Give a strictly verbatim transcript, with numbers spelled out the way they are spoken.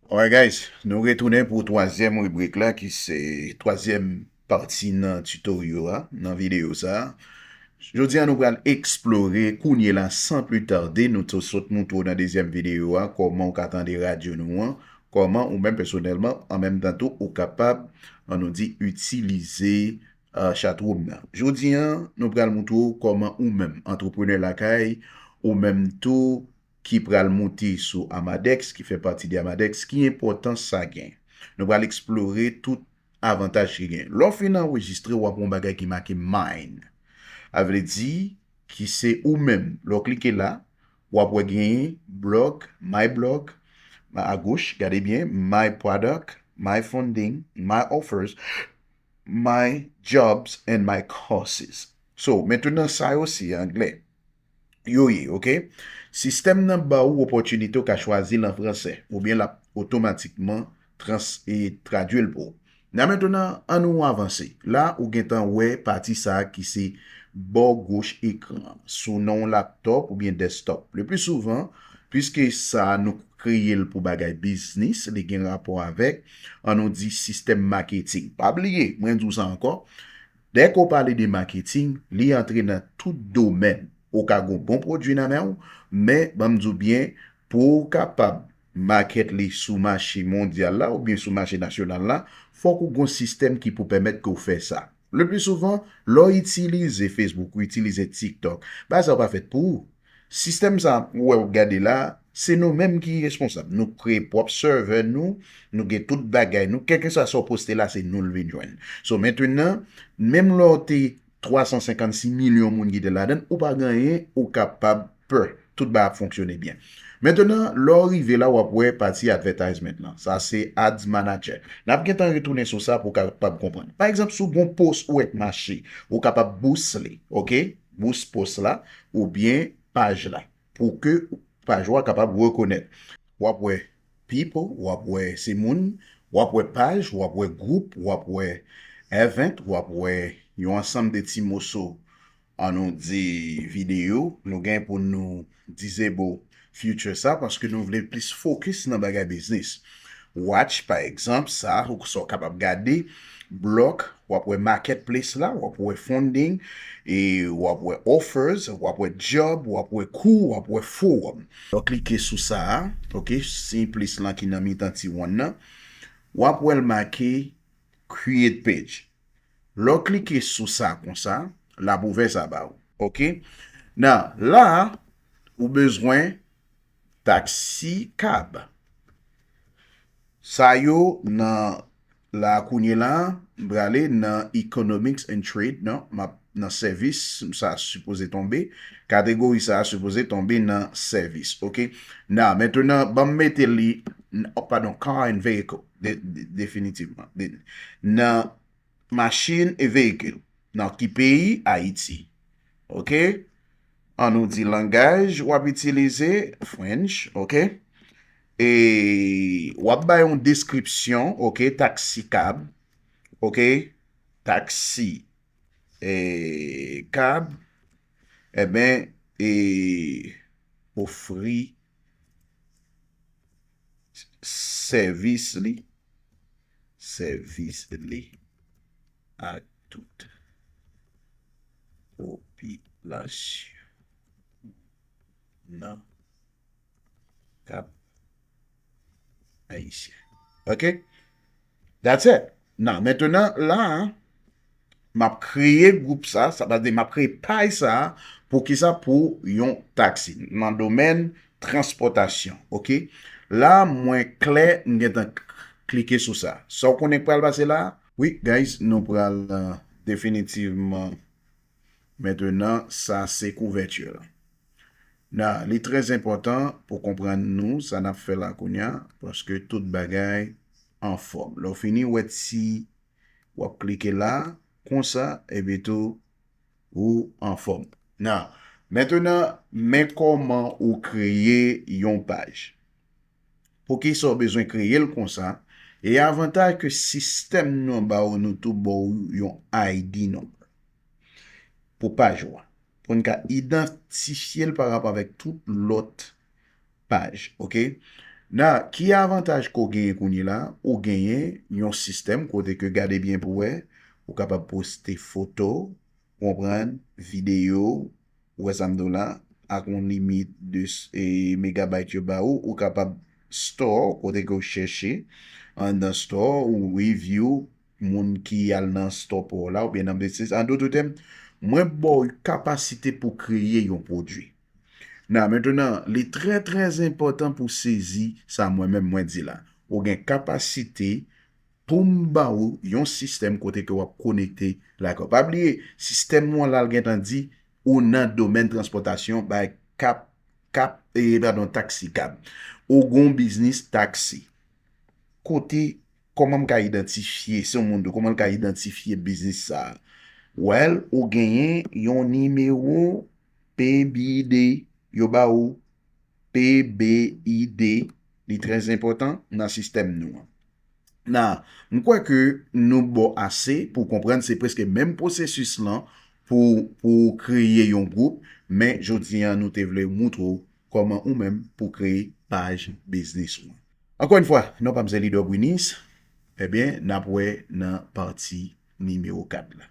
Alright guys, nou retounen pou twazyèm ribrik la ki se twazyèm pati nan tutorial la, nan videyo sa a. Jodi a nou pral eksplore kounye la san pli tade, nou te sot moutre w nan dezyèm videyo a kòman w ka tande radyo nou an, kòman ou menm pèsonèlman, an menm tan tou ou kapab, an nou di, itilize uh, chatroom nan. Jodi a nou pral moutre w kòman ou menm, antreprenè lakay, ou menm tou ki pral moute sou Amadex, ki fè pati de Amadex, ki enpòtans sa gen. Nou pral eksplore tout avantaj ki gen. Lè w fin anrejistre, w ap wè yon bagay ki make mine. A vle di, ki se ou menm. Lè w klike la, w ap wè genyen blog, my blog, a goch, gade byen, my product, my funding, my offers, my jobs and my courses. So, mentnan sa yo se anglè. Yo ye, ok? Sistèm nan ba ou opòtinite ou ka chwazi l an fransè, oubyen l ap otomatikman trans e tradui l pou ou. Nan mentnan, ann nou avanse. La, ou gentan wè pati sa a ki se bò goch ekran an. Si w nan yon laptop oubyen desktop. Le pli souvan, piske sa a nou kreye l pou bagay biznis, li gen rapò avèk, ann nou di, sistèm maketing. Pa bliye, mwen di w sa ankò, dèke w pale de maketing, li antre nan tout domèn. Ou ka gen yon bon pwodui nan men w, men ban m di w byen, pou w kapab maket li sou mache mondyal la oubyen sou mache nasyonal la, fòk ou gen yon sistèm ki pou pèmèt ke w fè sa. Le pli souvan, lè w itilize Facebook, ou itilize TikTok, bagay sa yo pa fèt pou ou. Sistèm sa ou wè w gade la, se nou menm ki responsab. Nou kreye pwòp server nou, nou gen tout bagay nou, kèlkeswa sa w poste la, se nou l vin jwenn. So, mentnan, menm lè w te twa san senkannsis milyon moun ki te ladan l, ou pa gen anyen, ou kapab pè. Tout bagay ap fonksyone byen. Mentnan, lè w rive la, w ap wè pati advertisement lan. Sa se Ads Manager. N ap gentan retounen sou sa pou w kapab konprann. Pa egzanp, si w gen yon post ou wè k mache, ou kapab boost li, ok? Boost post la, oubyen paj la, pou ke paj ou a kapab rekonèt. W ap wè people, w ap wè se moun, w ap wè paj, w ap wè gwoup, w ap wè event, w ap wè yon ansanm de ti moso, an nou di, videyo. Nou gen pou nou disable feature sa, paske nou vle plis focus nan bagay biznis. Watch, pa egzanp, sa, ou sa w kapab gade, blog, w ap wè marketplace la, w ap wè funding, e w ap wè offers, w ap wè job, w ap wè kou, w ap wè forum. Lè w klike sou sa a, ok, siy plis lan ki nan mitan ti wonn nan, w ap wè l make create page. Lè w klike sou sa konsa, l ap ouvè sa ba ou. Ok? Nan, la, ou bezwen taxi cab. Sa yo nan la kounye la, m prale nan economics and trade, non, m ap nan sèvis, sa sipoze tonbe. Kategori sa sipoze tonbe nan sèvis, ok? Nan, mentnan, ban m mete li, n- oh, padon, car and vehicle, de- de- definitivman. De- nan machin e veyikil. Nan ki peyi? Ayiti. Ok? An nou di langaj w ap itilize, French, ok? E w ap bay yon deskripsyon, ok? Taxi cab, ok? Taxi, e, cab, eben, e, ofri sèvis li, sèvis li ak tout popilasyon nan Kap Ayisyen. Ok? That's it. Nan, mentnan, la, m ap kreye gwoup sa, sa vle di m ap kreye paj sa, pou ki sa? Pou yon taksi, nan domèn transpòtasyon, ok? La, mwen klè, m gentan k- klike sou sa. Sa w konnen k pral pase la? Wi, guys, nou pral uh, definitivman, mentnan, sa se kouvèti la. Nan, li trè enpòtan pou konprann nou sa n ap fè la kounye a, paske tout bagay anfòm. Lè w fini, w wè ti, w ap klike la, konsa, epi tou, ou anfòm. Nan, mentnan, men kòman ou kreye yon paj. Poukisa w bezwen kreye l konsa? E avantaj ke sistèm nou an ba ou, nou tou ba ou yon I D number pou paj ou a, pou n ka idantifye l pa rapò avèk tout lòt paj, ok? Nan, ki avantaj ke w genyen kounye la? Ou genyen yon sistèm kote ke, gade byen pou wè, ou kapab poste foto, konprann, videyo, ou wè sa m di w la, ak yon limit de s- e, megabayt yo ba ou, ou kapab store, kote ke w chèche, anndan store, ou review moun ki al nan store pa w la, oubyen nan business. An dòt tèm, mwen ba w kapasite pou kreye yon pwodui. Nan, mentnan, li trè, trè enpòtan pou sezi sa mwen menm mwen di la. Ou gen kapasite pou m ba ou yon sistèm kote ke w ap konekte lakay ou. Pa bliye, sistèm nou an la, l gentan di ou nan domèn transpòtasyon, bay kap, kap, e, padon, taksi kab. Ou gon biznis taksi. Kote, kòman m ka idantifye, se yon moun tou, kòman l ka idantifye biznis sa a? Well, ou genyen yon nimewo P B I D, yo ba ou P B I D, li trè enpòtan nan sistèm nou an. Nan, m kwè ke nou bon ase pou konprann se prèske menm pwosesis lan pou, pou kreye yon gwoup, men jodi an nou te vle moutre w kòman ou menm pou kreye paj biznis ou an. Ankò yon fwa, non pa m se Leader Brinis, ebyen, n ap wè nan pati nimewo kat la.